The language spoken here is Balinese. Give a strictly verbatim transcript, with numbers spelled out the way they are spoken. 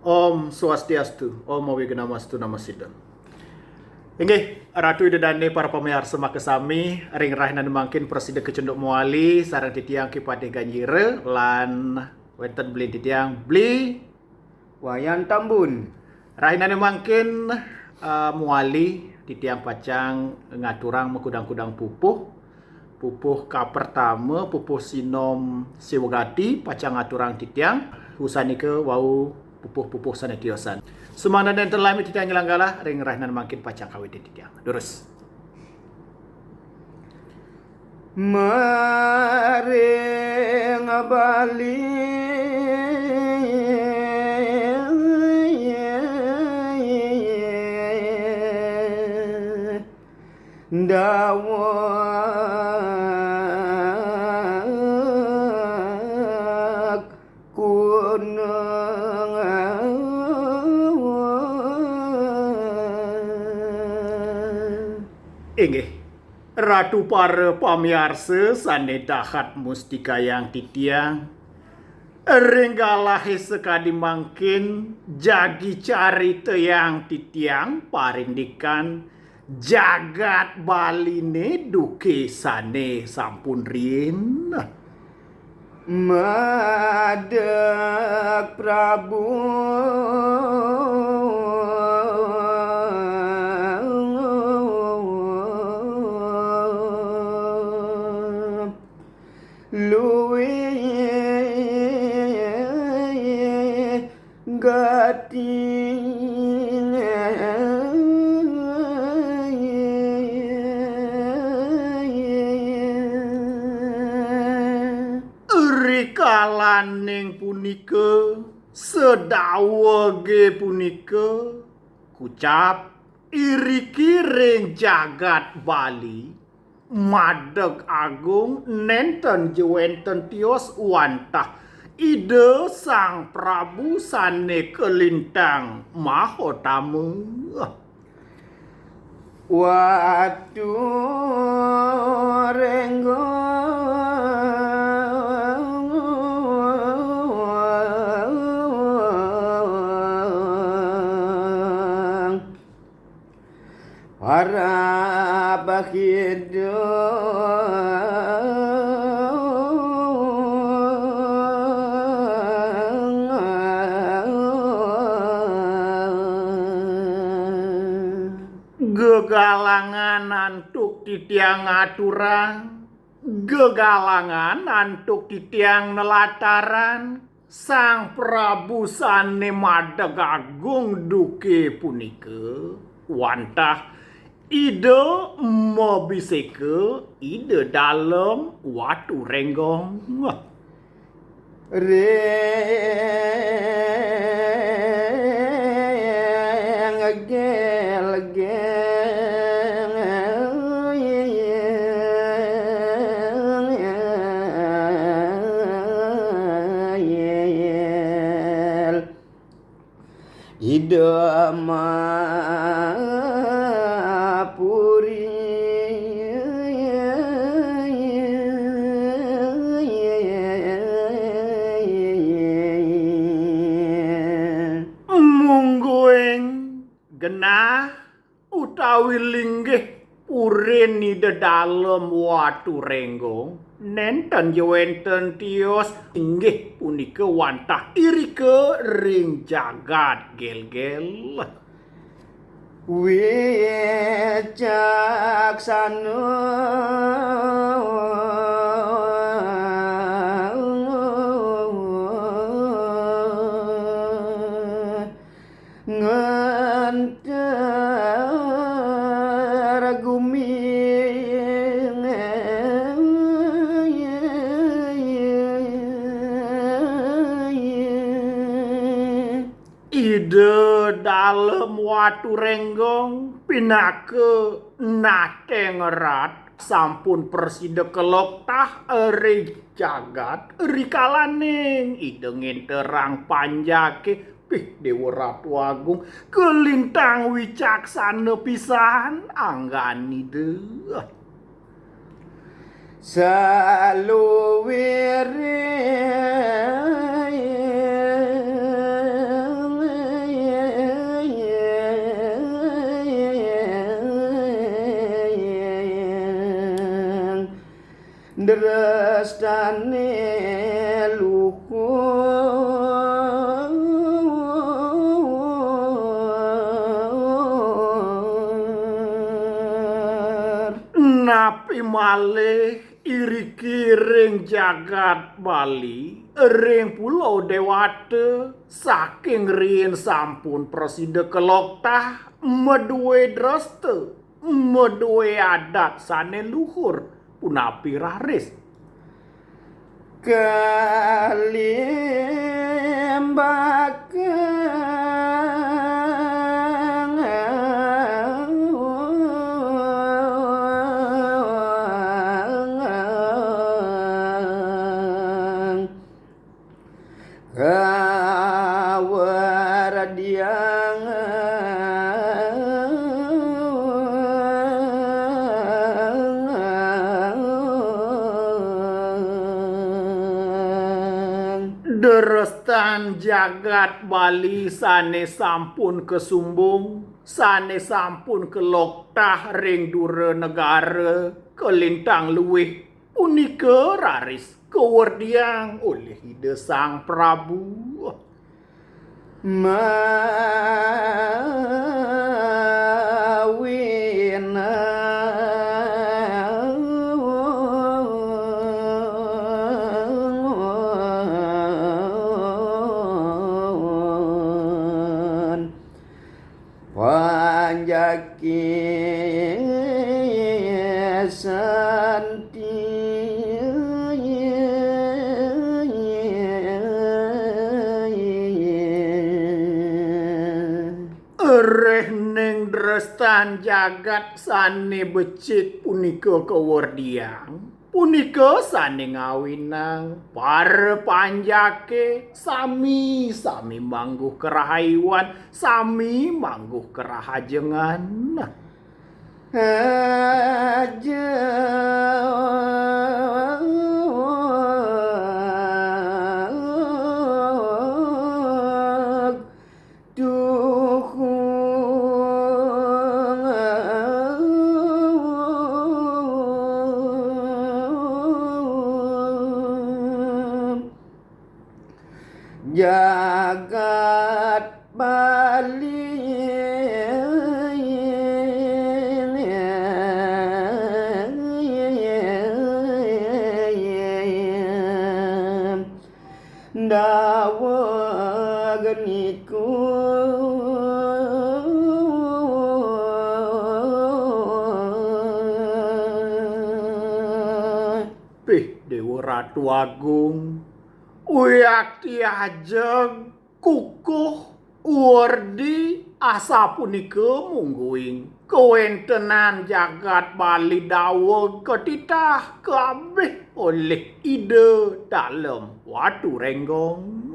Om Swastiastu, Om Awighnamastu Namo Siddham. Inggih, Ratu Ida Dane, para pamiarsa makasami, ring rahinané mangkin prasida kacunduk mawali sareng titiang Ki Patih Ganjira lan wénten beli titiang, beli Wayan Tambun. Rahinané mangkin, eh, mawali titiang pacang ngaturang makudang-kudang pupuh. Pupuh kapertama, pupuh Sinom Siwagati, pacang ngaturang titiang. Wusanika wau pupuh-pupuh sané tiosan. Sumangdané énten lami titiang nyelenggalah, ring rahinané mangkin pacang kawitin titiang. Durus. Maring Bali daweg gunung. Inggih, Ratu para pamiarsa sané dahat mustikayang titiang, ring galahé sakadi mangkin jagi caritayang titiang parindikan jagat Baliné duké sané sampun riin. Madeg Prabu luwih gati. Rikalaning punika, sadawegé punika, kucap iriki ring jagat Bali, madeg agung nénten ja wénten tios wantah Ida Sang Prabu sané kalintang mahautama. Watu Rénggong. Para bahidu gegalangan antuk titiang aturang, gegalangan antuk titiang nelatarang, Sang Prabu sané madeg agung duké punika, wantah Ida mabisika Ida Dalem Watu Rénggong. Ring gel-gel. Ida mapuri. Mungguing genah utawi linggih purin Ida Dalem Watu Rénggong, nénten ja wénten tios, inggih punika wantah irika ring jagat gel-gel. Wicaksana ngenter gumi. Ida Dalem Watu Rénggong pinaka nateng rat sampun prasida kaloktah ring jagat rikalaning Ida ngenterang panjaké, pih Déwa Ratu Agung, kalintang wicaksana pisan anggan Ida. Saluwiring Astane luhur. Napi malih iriki ring jagat Bali, ring Pulau Dewata, saking riin sampun prasida kaloktah, madue dresta, madue adat sane luhur, punapi raris. Kalimbakang. Kawardiang. Drestan jagat Bali sane sampun kasumbung, sane sampun kaloktah ring dura negara, kalintang luih, punika raris kawerdiang olih Ida Sang Prabu. Mawinang. Panjaki santi. Rehning drestan jagat sane becik punika kawerdiang. Punika sane ngawinang para panjake sami-sami mangguh karahayuan, sami mangguh karahajengan. Aja. Duhung. Jagat Bali. Daweg niku. Pih Dewa Ratu Agung, wiakti ajeg, kukuh, werdi, asapunika mungguing kawentenan jagat Bali daweg katitah kabeh olih Ida Dalem Watu Renggong.